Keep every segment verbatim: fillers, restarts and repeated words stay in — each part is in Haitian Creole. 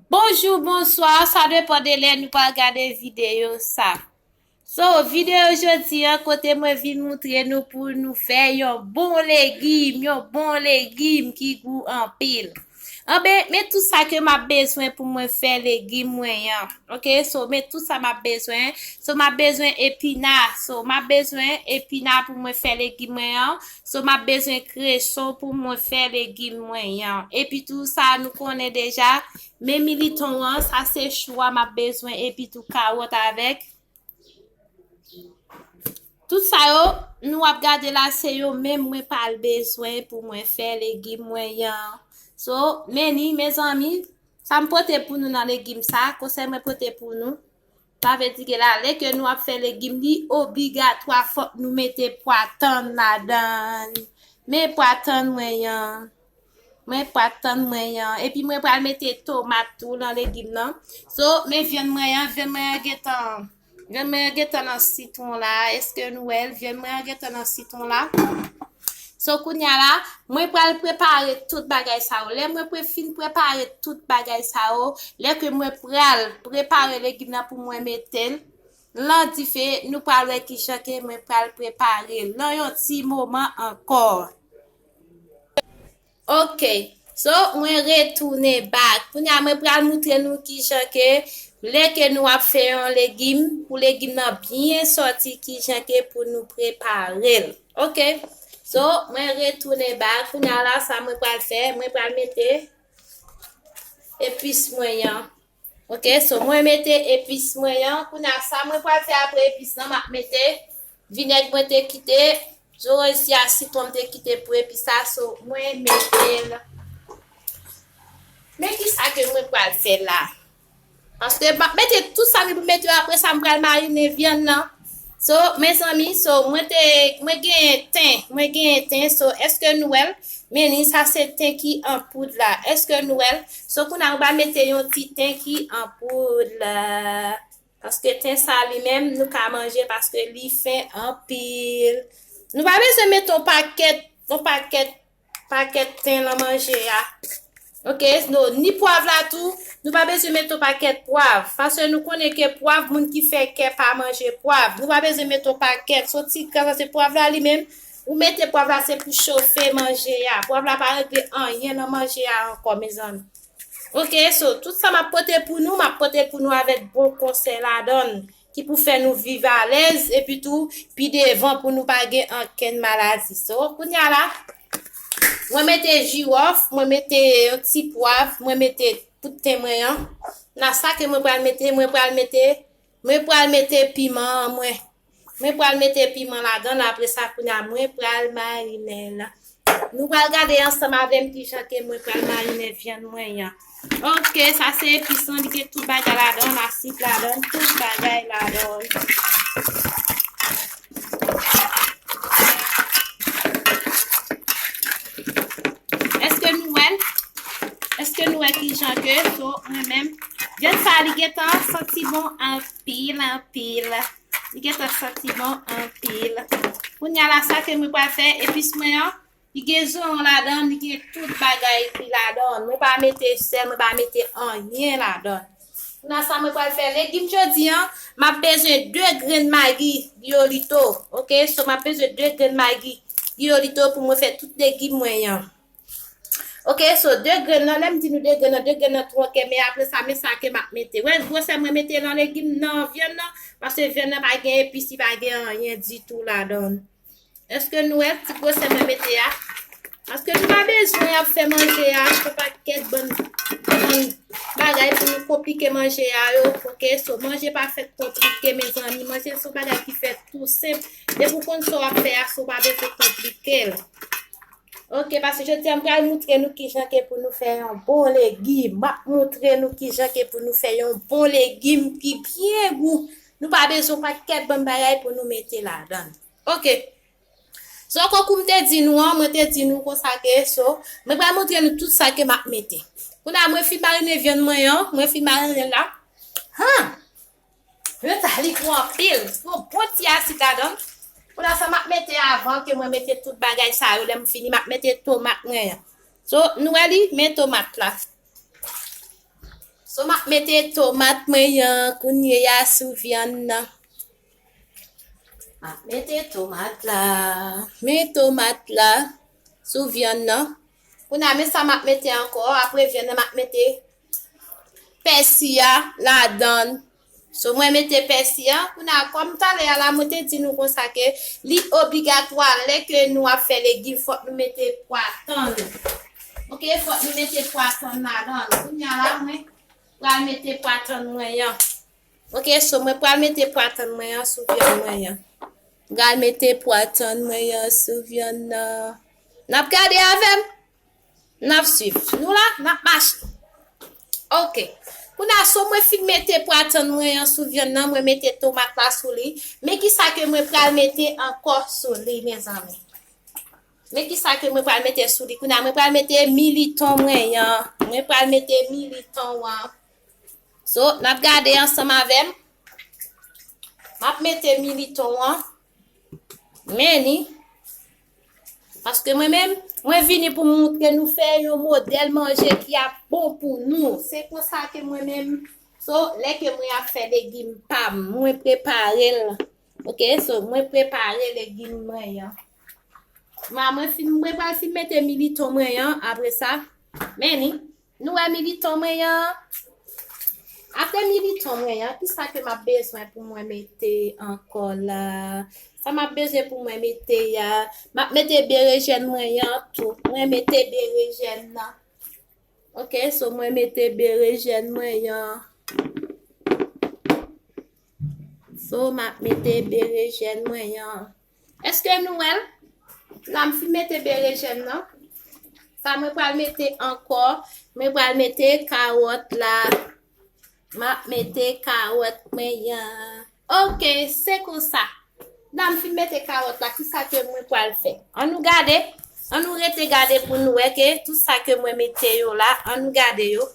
Bonjou, bonswa, sa depann de lè nou pral gade videyo sa. So, videyo jodi an, kote mwen vin moutre nou pou nou fè yon bon legim, yon bon legim ki gou anpil. Anben, men tout sa ke m ap bezwen pou mwen fè legim mwen an. Ok, so, men tout sa m ap bezwen. So, m ap bezwen epina. So, m ap bezwen epina pou mwen fè legim mwen an. So, m ap bezwen kreson pou mwen fè legim mwen an. Epi tou sa, nou konnen deja, men militon an, sa se chou a m ap bezwen, epi tou kawòt avèk. Tout sa yo, nou ap gade la, se yo menm mwen pral bezwen pou mwen fè legim mwen an. So, men ni, mezanmi, sa m pote pou nou nan legim sa, konsèy mwen pote pou nou. Sa vle di ke la, lè ke nou ap fè legim, li obligatwa fòk nou mete pwa tann ladan. Men pwa tann mwen an. Mwen pwa tann mwen an. Epi mwen pral mete tomat tou nan legim nan. So, men vyann mwen an, vyann mwen an gentan, vyann mwen an gentan nan sitwon la. Èske nou wè l? Vyann mwen an gentan nan sitwon la. So, kounye a la, mwen pral prepare tout bagay sa yo. Lè mwen pre-, fin prepare tout bagay sa yo, lè ke mwen pral prepare legim nan pou mwen mete l nan dife, nou pral wè kijan ke mwen pral prepare l nan yon ti moman ankò. Ok. So, mwen retounen back. Kounye a, mwen pral moutre nou kijan ke, lè ke nou ap fè yon legim, pou legim nan byen sòti, kijan ke pou nou prepare l. Ok. So, mwen retounen back. Kounye a la, sa mwen pral fè, mwen pral mete epis mwen an. Ok, so mwen mete epis mwen an. Kounye a, sa mwen pral fè apre epis lan, m ap mete vinèg mwen te kite, zo resi a sitwon m te kite pou epis sa, so mwen mete l. Men kisa ke mwen pral fè la? Paske m ap mete tout sa m pou mete yo, apre sa m pral marine vyann nan. So, mezanmi, so, mwen te, mwen genyen ten, mwen genyen ten, so, èske nou wè l? Men ni sa se ten ki an poud la. Èske nou wè l? So, kounye a, mwen pral mete yon ti ten ki an poud la. Paske ten sa li menm, nou ka manje paske li fen anpil. Nou pa bezwen mete yon pakèt, yon pakèt pakèt ten nan manje a. Ok, no, ni pwav la tou, nou pa bezwen mete yon pakèt pwav, paske nou konnen ke pwav, moun ki fè kè pa manje pwav. Nou pa bezwen mete yon pakèt, se yon ti kras, paske pwav la li menm, ou mete pwav la, se pou chofe manje a. Pwav la pa regle anyen nan manje a ankò, mezanmi. Ok, so, tout sa m ap pote pou nou, m ap pote pou nou avèk bon konsèy ladan l ki pou fè nou viv alèz, epi tou, pi devan pou nou pa gen ankenn maladi. So, kounye a la, mwen mete jiwòf, mwen mete yon ti pwav, mwen mete tout ten mwen an. Nan sa ke mwen pral mete, mwen pral mete, mwen pral mete piman an mwen. Mwen pral mete piman ladan l, apre sa, kounye a, mwen pral marine l. Nou pral gade ansanm avè m kijan ke mwen pral marine vyann mwen an. Ok, sa se epis lan, li gen tout bagay ladan l, asid ladan l, tout bagay ladan l. Èske nou wè l? Èske nou wè kijan ke, so, mwen menm, vyann sa li gentan santi bon anpil, anpil. Li gentan santi bon anpil. Kounye a la, sa ke mwen pral fè, epis mwen an, li gen zoyon ladan l, li gen tout bagay ki ladan l. Mwen pa mete sèl, mwen pa mete anyen ladan l. Kounye a sa mwen pral fè legim jodi an, m ap bezwen de grenn magi Guiolito. Ok, so m ap bezwen de grenn magi Guiolito pou mwen fè tout legim mwen an. Ok, so de grenn nan, lè m di nou de grenn nan, de grenn nan twò kè, men apre sa, men sa ke m ap mete. Wè, gwosè mwen mete nan legim, nan vyann nan, paske vyann nan pa gen epis, li pa gen anyen ditou ladan l. Èske nou wè ti gwosè mwen mete a? Paske nou pa bezwen ap fè manje a, fè pakèt bann, bann bagay pou nou konplike manje a yo. Ok, so manje pa fèt konplike, mezanmi. Manje se yon bagay ki fèt tou senp. Depi w konn sa w ap fè a, so w pa bezwen konplike l. Ok, paske jodi a m pral moutre nou kijan ke pou nou fè yon bon legim. M ap moutre nou kijan ke pou nou fè yon bon legim ki byen gou. Nou pa bezwen pakèt bann bagay pou nou mete ladan l. Ok. So, konkou m te di nou an, mwen te di nou konsa ke, so, mwen pral moutre nou tout sa ke m ap mete. Kounye a, mwen fin marine vyann mwen an, mwen fin marine l la. Han! Vyann sa li gou anpil. Yon bon ti asid ladan l. Kounye a, sa m ap mete avan ke mwen mete tout bagay sa yo, lè m fini, m ap mete tomat mwen an. So, nou wè li, men tomat la. So, m ap mete tomat mwen an kounye a sou vyann nan. M ap mete tomat la. Men tomat la sou vyann nan. Kounye a, men sa m ap mete ankò. Apre vyann nan, m ap mete pèsi a ladan l. So, mwen mete pèsi a. Kounye a, kòm talè a la, mwen te di nou konsa ke li obligatwa lè ke nou ap fè legim, fòk nou mete pwa tann. Oke, fòk nou mete pwa tann ladan l. Kounye a la, mwen pral mete pwa tann mwen an. Oke, so mwen pral mete pwa tann mwen an sou vyann mwen an. Pral mete pwa tann mwen an sou vyann nan. N ap gade avè m? N ap swiv. Nou la, n ap mache. Oke. Kounye a, so mwen fin mete pwa tann mwen an sou vyann nan, mwen mete tomat la sou li. Men kisa ke mwen pral mete ankò sou li, mezanmi? Men kisa ke mwen pral mete sou li? Kounye a, mwen pral mete militon mwen an. Mwen pral mete militon an. So, n ap gade ansanm avè m. M ap mete militon an. Men ni. Paske mwen menm, mwen vini pou m moutre nou fè yon modèl manje ki ap bon pou nou. Se konsa ke mwen menm, so, lè ke mwen ap fè legim pa m, mwen prepare l. Oke, so, mwen prepare legim mwen an. Mwen, mwen fin, mwen pral fin mete militon mwen an, apre sa, men ni. Nou wè militon mwen an? Apre militon mwen an, kisa ke m ap bezwen pou mwen mete ankò la? Sa m ap bezwen pou mwen mete a? M ap mete berejèn mwen an tou. Mwen mete berejèn nan. Oke, so mwen mete berejèn mwen an. So, m ap mete berejèn mwen an. Èske nou wè l? La, m fin mete berejèn nan. Sa mwen pral mete ankò, mwen pral mete kawòt la. M ap mete kawòt mwen an. Oke, se konsa. La, m fin mete kawòt la, kisa ke mwen pral fè? An nou gade. An nou rete gade pou nou wè ke tout sa ke mwen mete yo la, an nou gade yo.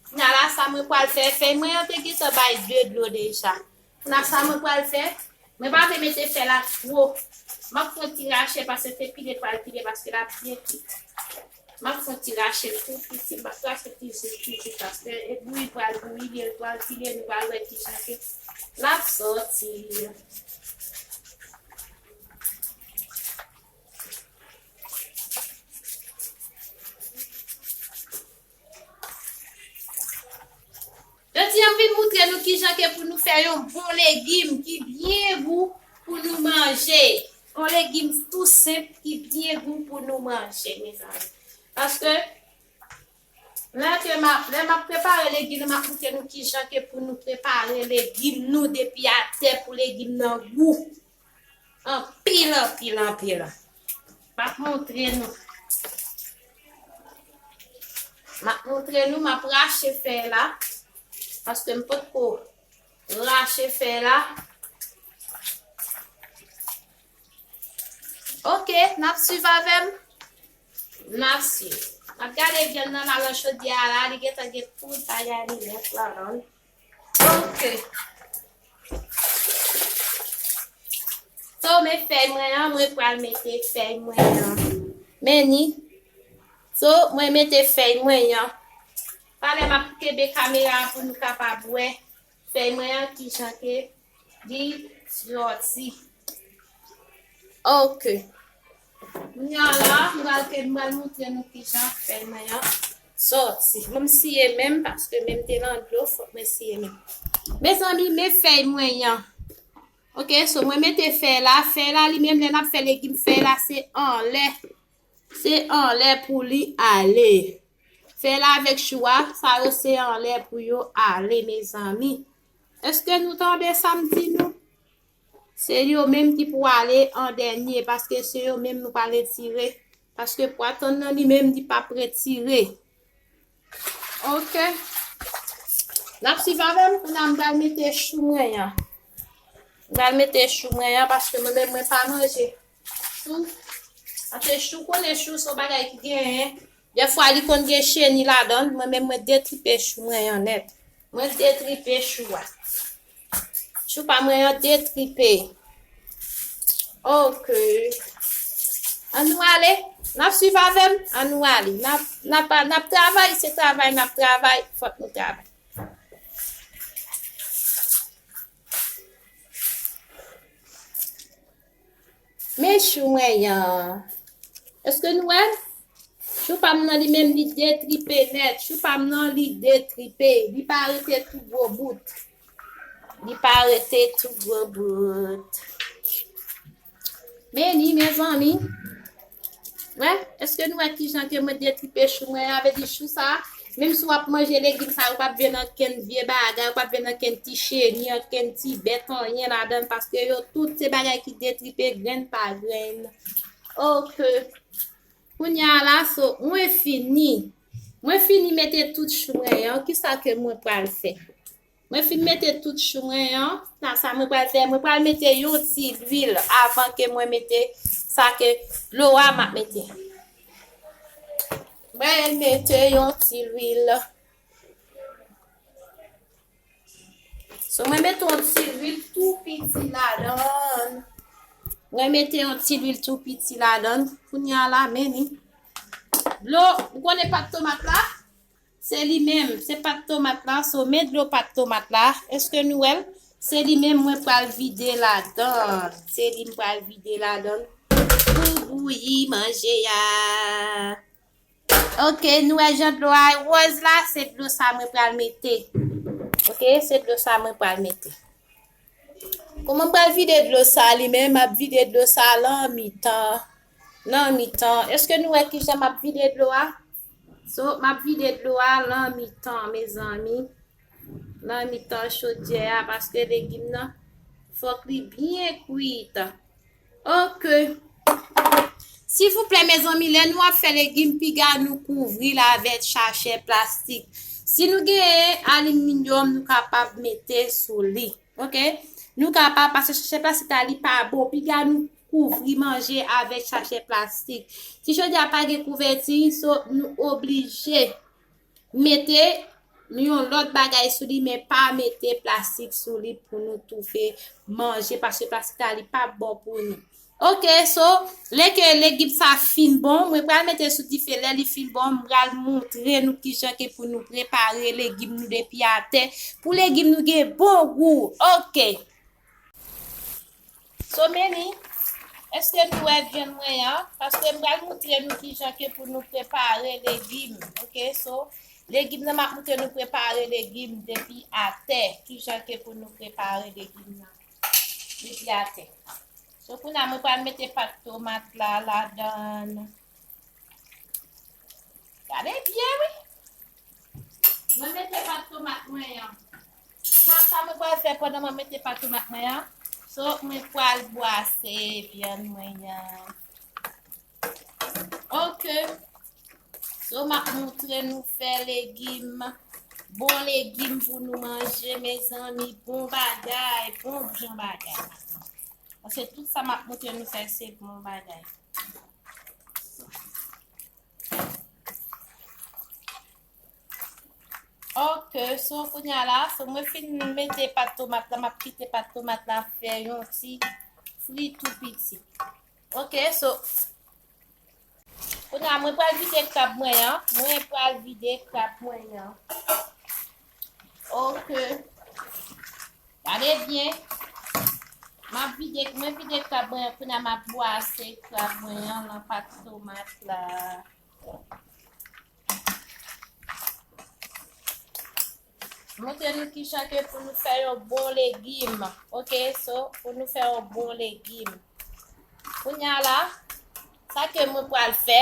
Kounye a la, sa mwen pral fè, fèy mwen an te gentan bay de dlo deja. Kounye a, sa mwen pral fè, mwen pa vle mete fèy la two. M ap fè yon ti rache paske te pile pral pile paske l ap byen kwit. M ap fè yon ti rache l tou piti, m ap rache ti zout, ti zout paske e bouyi pral bouyi, li pral pile, nou pral wè kijan ke l ap sòti. Jodi a, m vin moutre nou kijan ke pou nou fè yon bon legim ki byen gou pou nou manje. Yon legim tou senp ki byen gou pou nou manje, mezanmi. Paske, lè ke m ap, lè m ap prepare legim, m ap moutre nou kijan ke pou nou prepare legim nou depi atè pou legim nan gou. Anpil, anpil, anpil. M ap montre nou. M ap montre nou, m ap rache fèy la. Paske m potko rache fèy la. Oke, n ap swiv avè m. N ap swiv. M ap gade vyann nan la nan chodyè a la, li gentan gen tout bagay li nèt ladan l. Oke. So, men fèy mwen an, mwen pral mete fèy mwen an. Men ni. So, mwen mete fèy mwen an. Talè m ap kenbe kamera a pou nou kapab wè fèy mwen an kijan ke li sòti. Oke. Kounye a la, m pral ke m pral montre nou kijan fèy mwen an sòti. Mwen m siye men m, paske men m te nan dlo, fòk mwen siye men m. Mezanmi, men fèy mwen an. Oke, so mwen mete fèy la. Fèy la, li menm, lè n ap fè legim, fèy la, se anlè. Se anlè pou li ale. Fèy la avèk chou a, sa yo se anlè pou yo ale, mezanmi. Èske nou tande sa m di nou? Se yo menm ki pou ale an dènye, paske se yo menm nou pral retire. Paske pwa tann nan li menm, li p ap retire. Oke. N ap swiv avè m, kounye a m pral mete chou mwen an. M pral mete chou mwen an, paske mwen menm, mwen pa manje chou. Paske chou, konnen chou se yon bagay ki genyen. Dèfwa, li konn gen cheni ladan l. Mwen menm, mwen detripe chou mwen an nèt. Mwen detripe chou a. Chou pa mwen an detripe. Oke. Ann nou ale. N ap swiv avè m. Ann nou ale. N ap, n ap, n ap travay. Se travay n ap travay. Fòk nou travay. Chou mwen an. Èske nou wè? Chou pa m nan li menm li detripe nèt. Chou pa m nan li detripe. Li pa rete tou gwo bout. Li pa rete tou gwo bout. Men ni, mezanmi. Wè, èske nou wè kijan ke mwen detripe chou mwen an? Vle di chou sa, menm si w ap manje legim sa, ou p ap jwenn ankenn vye bagay, ou p ap jwenn ankenn ti cheni, ankenn ti bèt, anyen ladan l, paske yo tout se bagay ki detripe grenn pa grenn. Ok. Kounye a la, so, mwen fini. Mwen fini mete tout chou mwen an. Kisa ke mwen pral fè? Mwen fin mete tout chou mwen an. Nan sa mwen pral fè, mwen pral mete yon ti lwil avan ke mwen mete sa ke dlo a m ap mete. Mwen mete yon ti lwil. So, mwen mete yon ti lwil tou piti ladan. Mwen mete yon ti lwil tou piti ladan. Kounye a la, men ni. Dlo, ou konnen pat tomat la? Se li menm, se pat tomat la. So, men dlo pat tomat la. Èske nou wè l? Se li menm mwen pral vide ladan. Se li m pral vide ladan pou bouyi manje a. Ok, nou wè jan dlo a wòz la, se dlo sa mwen pral mete. Ok, se dlo sa mwen pral mete. Kòman m pral vide dlo sa li menm? M ap vide dlo sa lan mitan. Lan mitan. Èske nou wè kijan m ap vide dlo a? So, m ap vide dlo a lan mitan, mezanmi. Lan mitan chodyè a, paske legim nan, fòk li byen kwit. Ok. Silvouplè, mezanmi, lè nou ap fè legim, piga nou kouvri l avèk sachè plastik. Si nou genyen aliminyòm, nou kapab mete sou li. Ok? Nou kapab, paske sachè plastik la, li pa bon. Piga nou kouvri manje avèk sachè plastik. Si chodyè a pa gen kouvèti, so, nou oblije mete yon lòt bagay sou li, men pa mete plastik sou li pou nou toufe manje, paske plastik la, li p ap bon pou nou. Ok, so, lè ke legim sa fin bon, mwen pral mete sou dife, lè li fin bon, m pral montre nou kijan ke pou nou prepare legim nou depi atè, pou legim nou gen bon gou. Ok. So, men ni, èske nou wè vyann mwen an? Paske m pral montre nou kijan ke pou nou prepare legim. Ok, so, legim nan m ap montre nou prepare legim depi atè. Kijan ke pou nou prepare legim nan depi atè. So, kounye a mwen pral mete pat tomat la ladan. Gade byen, wi. Mwen mete pat tomat mwen an. Sa, sa mwen pral fè pandan mwen mete pat tomat mwen an. So, mwen pral bwase vyann mwen an. Ok. So, m ap montre nou fè legim. Bon legim pou nou manje, mezanmi. Bon bagay, bon jan bagay. Paske tout sa m ap montre nou fè, se bon bagay. Ok, so kounye a la, so mwen fin mete pat tomat la, m ap kite pat tomat la fè yon ti fri tou piti. Ok, so, kounye a mwen pral vide krab mwen an, mwen pral vide krab mwen an. Ok. Gade byen. M ap vide, mwen vide krab mwen an, kounye a m ap bwase krab mwen an nan pat tomat la. Montre nou kijan ke pou nou fè yon bon legim. Ok, so, pou nou fè yon bon legim. Kounye a la, sa ke mwen pral fè.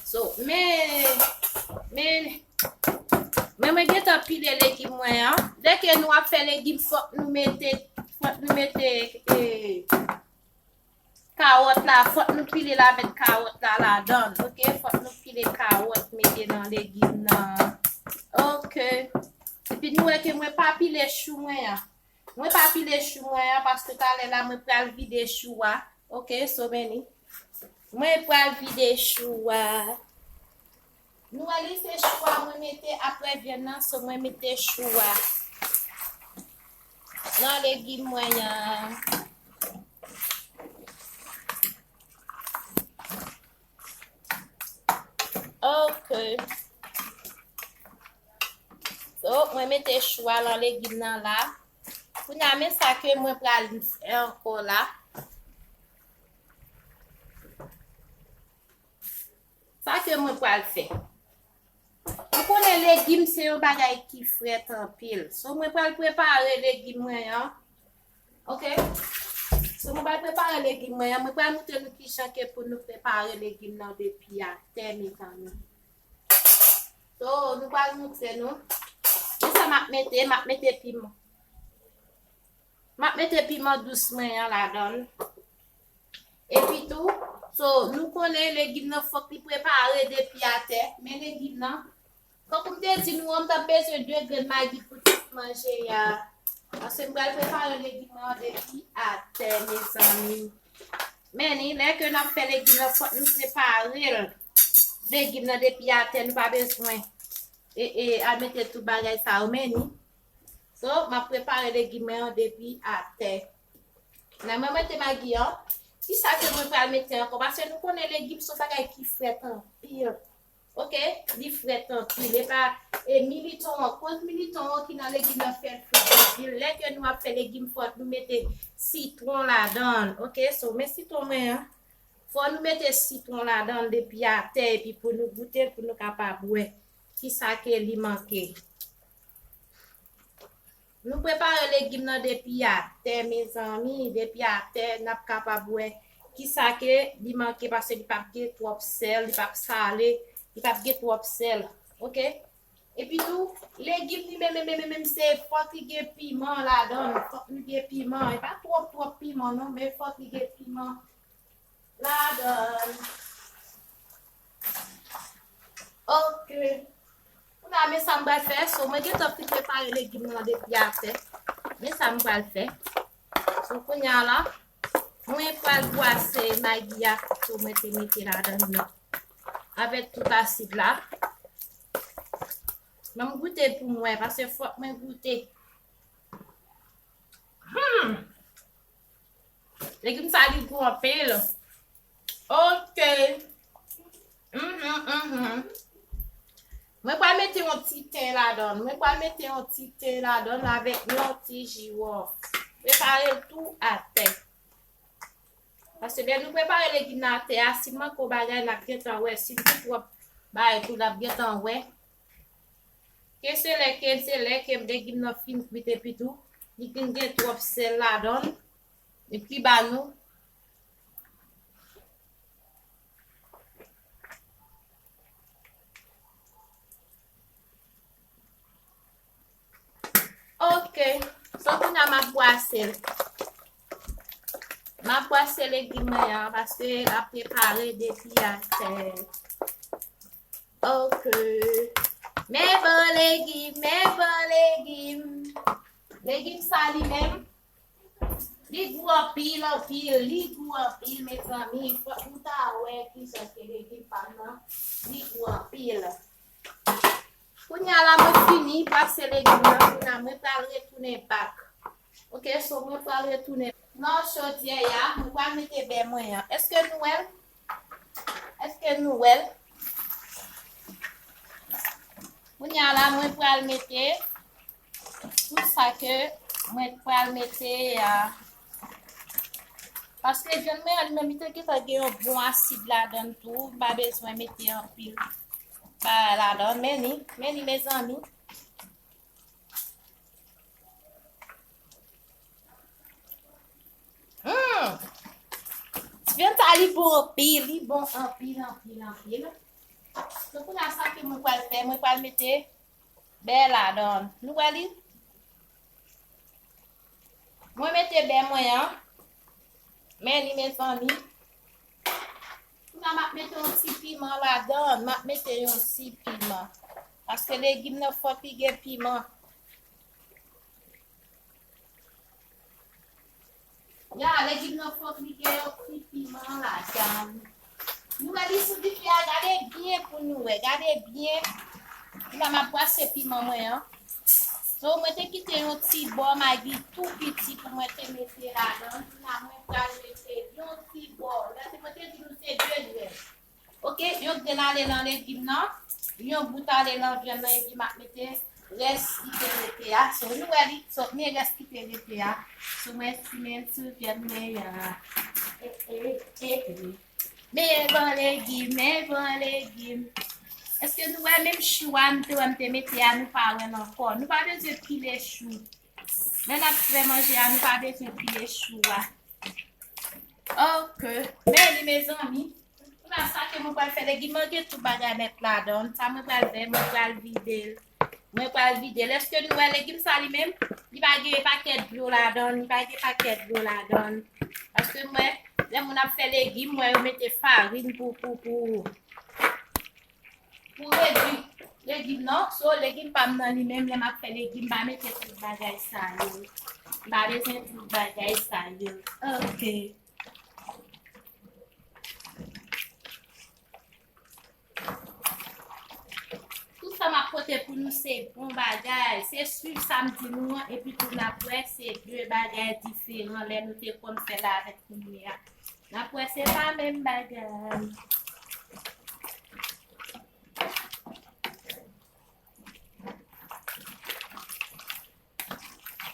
So, men, men, men mwen gentan pile legim mwen an. Lè ke nou ap fè legim, fòk nou mete, fòk nou mete, eh, kawòt la, fòk nou pile l avèk kawòt la ladan l, ok? Fòk nou pile kawòt mete nan legim nan. Ok. Epi nou wè ke mwen pa pile chou mwen an. Mwen pa pile chou mwen an paske talè la mwen pral vide chou a. Ok, so men ni. Mwen pral vide chou a. Nou wè li se chou a mwen mete apre vyann nan, so mwen mete chou a nan legim mwen an. Ok. So, mwen mete chou a nan legim nan la. Kounye a, men sa ke mwen pral fè ankò la. ke mwen pral fè. Ou konnen legim se yon bagay ki frèt anpil. So, mwen pral prepare legim mwen an. Oke? So, mwen pral prepare legim mwen an. Mwen pral montre nou kijan ke pou nou prepare legim nan depi atè, mezanmi. So, nou pral montre nou. Men sa m ap mete, m ap mete piman. M ap mete piman dous mwen an ladan l. Epi tou, so, nou konnen legim nan fòk li prepare depi atè. Men legim nan, tankou m te di nou an, m t ap bezwen de grenn magi pou tout manje a. Paske m pral prepare legim nan depi atè, mezanmi. Men ni, lè ke n ap fè legim nan, fòk nou prepare l. Legim nan depi atè, nou pa bezwen e, e, al mete tout bagay sa yo, men ni. So, m ap prepare legim mwen an depi atè. Nan mwen mete magi an, kisa ke mwen pral mete ankò? Paske nou konnen legim se yon bagay ki frèt anpil. Oke? Li frèt anpil. E pa, e militon an, koz militon an ki nan legim nan fè l frèt anpil. Lè ke nou ap fè legim, fòk nou mete sitwon ladan l. Oke? So, men sitwon mwen an. Fò nou mete sitwon ladan l depi atè, epi pou nou goute l, pou nou kapab wè kisa ke li manke. Nou prepare legim nan depi atè, mezanmi, depi atè, n ap kapab wè kisa ke li manke, paske li p ap gen twòp sèl, li p ap sale, li p ap gen twòp sèl. Oke? Epi tou, legim li menm, menm, menm, menm, se fòk li gen piman ladan l, fòk li gen piman. E pa twòp, twòp piman non, men fòk li gen piman ladan l. Oke. Kounye a, men sa m pral fè. So, mwen gentan fin prepare legim nan depi atè. Men sa m pral fè. So, kounye a la, mwen pral bwase magi a ke mwen te mete ladan l nan. Avèk tout asid la. Ban m goute pou mwen, paske fòk mwen goute. Hmm. Legim sa li gou anpil. Oke. Mhm, mhm. Mwen pral mete yon ti ten ladan l. Mwen pral mete yon ti ten ladan l avèk yon ti jiwòf. Prepare l tou atè. Paske lè nou prepare legim nan atè a, si l manke yon bagay, n ap gentan wè. Si l gen twòp bagay tou, n ap gentan wè. Ke se lè, ke se lè ke legim nan fin kwit epi tou, li fin gen twòp sèl ladan l. Epi ba nou. Oke. So, kounye a m ap bwase l. M ap bwase legim mwen an, paske l ap prepare depi atè. Oke. Men bon legim, men bon legim. Legim sa li menm, li gou anpil, anpil, li gou anpil, mezanmi. Fòk nou ta wè kijan ke legim pa m nan, li gou anpil. Kounye a la, mwen fini bwase legim nan, kounye a mwen pral retounen back. Oke, so mwen pral retounen nan chodyè a, mwen pral mete bè mwen an. Èske nou wè l? Èske nou wè l? Kounye a la, mwen pral mete tout sa ke mwen pral mete a. Paske vyann mwen an, li menm, li te gentan gen yon bon asid ladan l tou. M pa bezwen mete anpil bagay ladan l. Men ni, men ni, mezanmi. Hmm. Ti vyann sa, li bon anpil, li bon anpil, anpil, anpil. So, kounye a sa ke mwen pral fè, mwen pral mete bè ladan l. Nou wè li? Mwen mete bè mwen an. Men li, mezanmi. Kounye a m ap mete yon ti piman ladan l. M ap mete yon ti piman. Paske legim nan fòk li gen piman. Ya, legim nan fòk li gen yon ti piman ladan l. Nou wè li sou dife a, gade byen pou nou wè, gade byen. Kounye a m ap bwase piman mwen an. So, mwen te kite yon ti bò magi tou piti pou mwen te mete ladan l. Kounye a mwen pral mete yon ti bò. Gade, mwen te di nou se de grenn. Oke, yon grenn ale nan legim nan, yon bout ale nan vyann nan, epi m ap mete rès ki te rete a. So, nou wè li, so, men rès ki te rete a. So, mwen simen l sou vyann mwen an. E, e, e, e. Men bon legim, men bon legim. Èske nou wè menm chou a, nou te wè m te mete a, nou pa wè l ankò? Nou pa bezwen pile chou. Lè n ap fè manje a, nou pa bezwen pile chou a. Ok. Men li, mezanmi. Kounye a, sa ke mwen pral fè, legim nan gen tout bagay nèt ladan l. Sa mwen pral fè, mwen pral vide l. Mwen pral vide l. Èske nou wè legim sa li menm? Li pa gen pakèt dlo ladan l, li pa gen pakèt dlo ladan l. Paske mwen, lè moun ap fè legim, mwen yo mete farin pou, pou, pou, pou redui legim nan. So, legim pa m nan li menm, lè m ap fè legim, m pa mete tout bagay sa yo. M pa bezwen tout bagay sa yo. Ok. Tout sa m ap pote pou nou se bon bagay. Se swiv sa m di nou an, epi tou n ap wè se de bagay diferan lè nou te konn fè l avèk kounye a. N ap wè se pa menm bagay.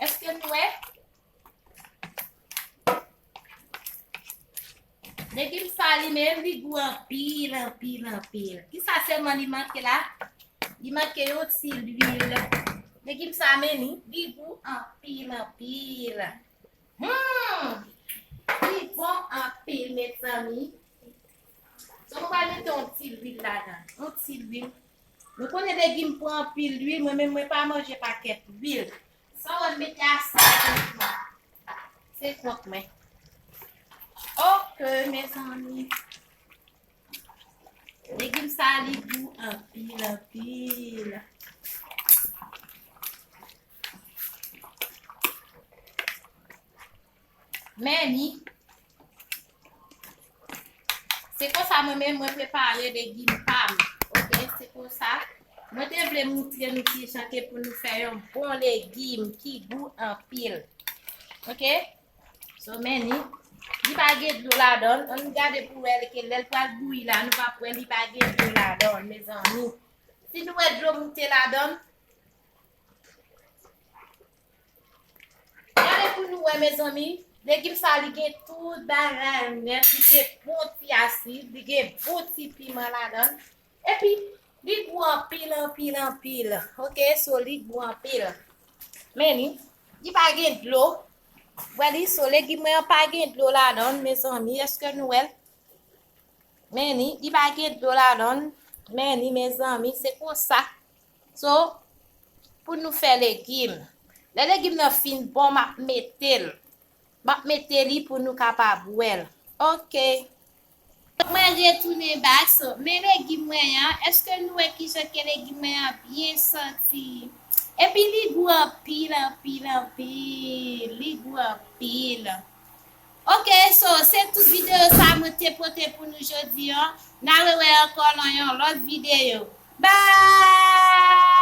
Èske nou wè? Legim sa li menm, li gou anpil, anpil, anpil. Kisa sèlman li manke la? Li manke yon ti lwil. Legim sa, men li, li gou anpil, anpil. Hmm! Li bon anpil, mezanmi. So, mwen pral mete yon ti lwil ladan. Yon ti lwil. Nou konnen legim pran anpil lwil, mwen menm mwen pa manje pakèt lwil. Sa w wè m mete a, se kwòk mwen. Se kwòk mwen. Ok, mezanmi. Legim sa li gou anpil, anpil. Men ni, se konsa mwen menm mwen prepare legim pa m. Ok, se konsa. Mwen te vle moutre nou kijan ke pou nou fè yon bon legim ki gou anpil. Ok? So, men ni, li pa gen dlo ladan l. Ann gade pou wè ke lè l pral bouyi la, nou p ap wè li pa gen dlo ladan l, mezanmi. Si nou wè dlo moute ladan l, gade pou nou wè, mezanmi. Legim sa, li gen tout bagay nèt. Li gen bon ti asid, li gen bon ti piman ladan l. Epi, li gou anpil, anpil, anpil. Ok, so li gou anpil. Men ni, li pa gen dlo. Wè li, so legim mwen an pa gen dlo ladan l, mezanmi. Èske nou wè l? Men ni, li pa gen dlo ladan l. Men ni, mezanmi, se konsa. So, pou nou fè legim. Lè legim nan fin bon, m ap mete l. M ap mete li pou nou kapab wè l. Ok. Mwen retounen back, so, men legim mwen an. Èske nou wè kijan ke legim mwen an byen santi? Epi li gou anpil, anpil, anpil. Li gou anpil. Ok, so, se tout videyo sa mwen te pote pou nou jodi an. N a rewè ankò nan yon lòt videyo. Bye!